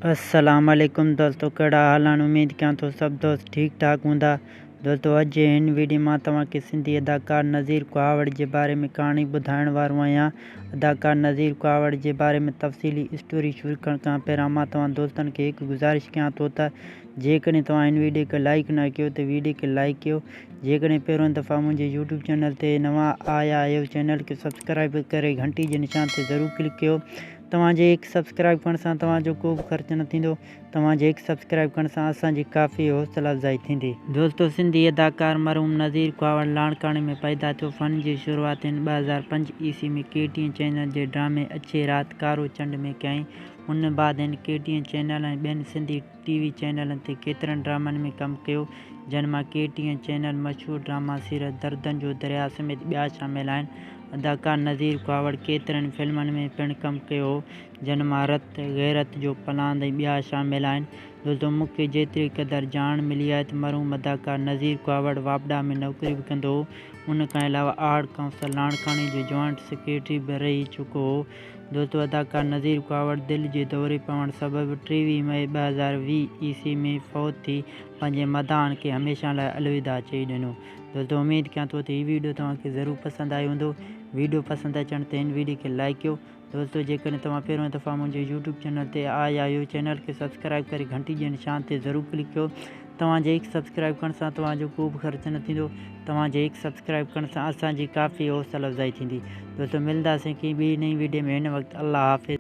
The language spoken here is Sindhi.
السلام عليڪم دوستو ڪهڙا حال آهن اميد ڪيان ٿو سڀ دوست ٺيڪ ٺاڪ هوندا دوستو اڄ جي هن ويڊيو مان توهان کي سنڌي اداڪار نذير ڪهاوڙ جي باري ۾ ڪهاڻي ٻڌائڻ وارو آهيان اداڪار نذير ڪهاوڙ جي باري ۾ تفصيلي اسٽوري شروع ڪرڻ کان پهريان مان توهان دوستن کي هڪ گذارش ڪيان ٿو ته جيڪڏهن توهان هن ويڊيو کي لائيڪ نه ڪيو ته ويڊيو کي لائيڪ ڪيو جيڪڏهن پهريون دفعا منهنجي يوٽيوب چينل تي نوان آيا آهيو چينل کي سبسڪرائب ڪري گهنٽي جي نشان تي ضرور ڪلڪ ڪيو توهان جي هڪ سبسڪرائب ڪرڻ سان توهان جو ڪو به خرچ نه ٿيندو. توهان جي هڪ سبسڪرائب ڪرڻ سان اسان جي ڪافي حوصله افزائي ٿيندي. دوستو سنڌي اداڪار مرحوم نذير کهاوڙ لاڙڪاڻي ۾ پيدا ٿيو. فن جي شروعات هن 2005 عيسوي ۾ ڪي ٽي اين چينل جي ڊرامي اڇي رات ڪارو چنڊ ۾ ڪيائين. ان بعد هن ڪي ٽي اين چينل ۽ ٻين سنڌي ٽي وي چينلن تي ڪيترن ڊرامن ۾ ڪم ڪيو، جن مان ڪي ٽي اين چينل مشهور ڊراما سيريل دردن جو درياء سميت ٻيا شامل آهن. اداڪار نذير کهاوڙ ڪيترن فلمن ۾ پڻ ڪم ڪيو هو، جن مان رت، غيرت جو پلاند ۽ ٻيا شامل آهن. دوستو مون کي جيتري قدر ڄاڻ ملي آهي ته مرحوم اداڪار نذير کهاوڙ واپڊا ۾ نوڪري به ڪندو هو، ان کان علاوه آرٽ ڪائونسل لاڙڪاڻي جو جوائنٽ سيڪريٽري به رهي چڪو هو. دوستو اداڪار نذير ڪاوڙ دل جي دوري پوڻ سبب 23 مئي 2020 عيسوي ۾ فوت ٿي پنهنجي مداحن کي هميشه لاء الوداع چئي ڏنو. دوستو اميد ڪيان ٿو ته هي ويڊيو توهان کي ضرور پسند آيو هوندو. ويڊيو پسند اچڻ تي هن ويڊيو کي لائيڪ ڪيو. دوستو جيڪڏهن توهان پهريون دفعا منهنجي يوٽيوب چينل تي آيا آهيو چينل کي سبسڪرائيب ڪري گهنٽي جي نشان تي ضرور ڪلڪ ڪيو. توهان جي هڪ سبسڪرائيب ڪرڻ سان توهان جو ڪو به خرچ نه ٿيندو توهان جي هڪ سبسڪرائيب ڪرڻ سان اسان جي ڪافي حوصله افزائي ٿيندي دوستو ملنداسين ڪنهن ٻي نئين ويڊيو ۾ هن وقت الله حافظ.